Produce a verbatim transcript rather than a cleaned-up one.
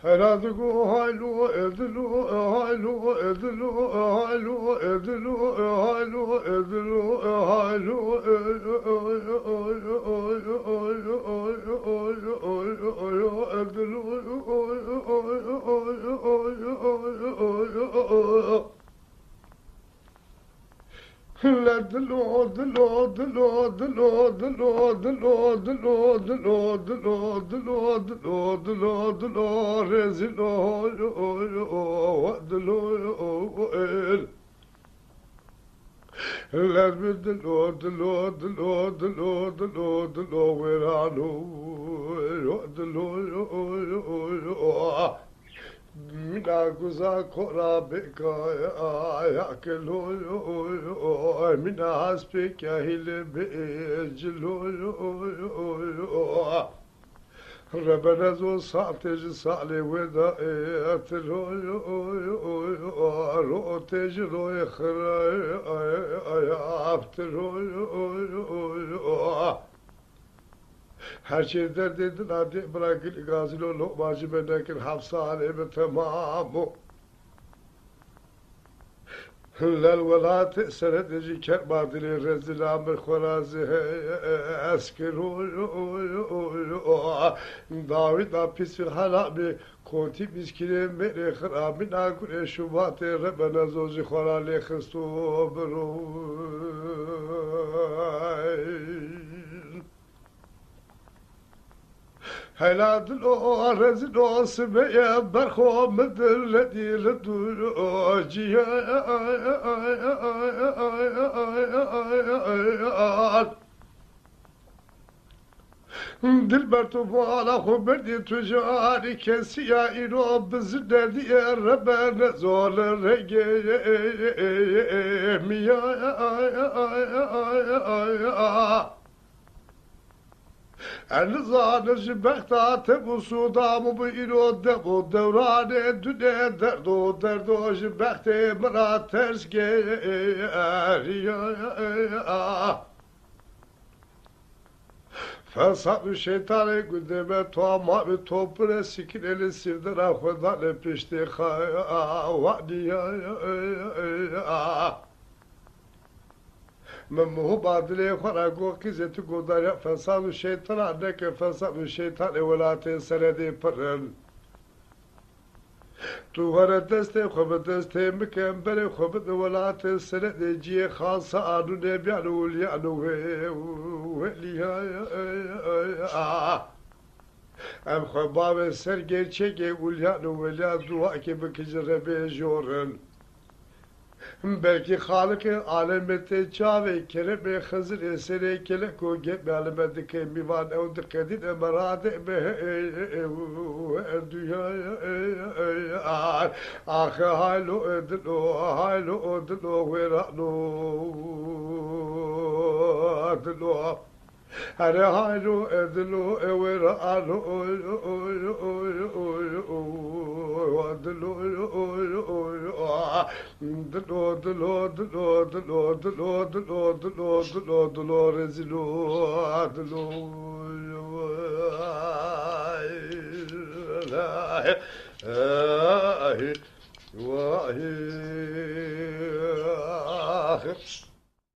Hela digo haylo edilo, haylo edilo, haylo edilo, haylo edilo, haylo edilo. La dilo, dilo, dilo, dilo, dilo, dilo, dilo, dilo, dilo, dilo, dilo, dilo, dilo, dilo, rezilo, dilo, el. La dilo, dilo, dilo, dilo, dilo, dilo, werano, dilo, dilo. Mina guza kora bêkaya kilo, mina haspê kahil bê cilo. Rebenezo saatê ji salê weda etiro, ro tê ji royê xiraya aftiro. Her çê derdê dina dê bira gil gazilo, loqma ci benekir heft salê mi temam o. Lel welatê seredê ci kerma dilê rezila mi xora zî hey eskiro. Dawîda pîsî hela mi kotî mîskînê mêrê xira mina gurê şubatê rebenezo zî xora lê xisto biro. Hela dilo rezilo sibeye berxo mi dil redî li dû ciyan. Dilber tu bala xo berdî tu carî kesî ya îro bizin derdî rebe nezol rengê miya. Nizane ji bexta te bû sûda mi bi îro demo dewranê dune derdo derdo ji bextê min ra ters geriya. Fesad û şeytanê gundê me toa ma bi topire sikirê li sîrdira xwe dane piştê xewanîya. Mi muhiba dilê xwe ra go qîzê tu godariya fesad û şeytana neke fesad û şeytanê welatê seredê pir in. Tu were destê xwe bi destê mi ke, berê xwe bide welatê seredê ciyê xasa anû nebyan û ulyan û wê welîya. Em xwe bavê ser gerçegê ulyan û welya duakê bike ji Rebê jorin. Belkî Xaliqê alemê tê çavê keremê Xizirê serê keleko gemya li me dike mîvan ew diqedîne me radê me her duya. Axe haylo dilo, haylo dilo wêrano dilo. Here haylo edilo ewe ra alo dilo dilo dilo dilo dilo dilo dilo dilo dilo dilo dilo dilo dilo rezilo dilo. Ay, ay, vay.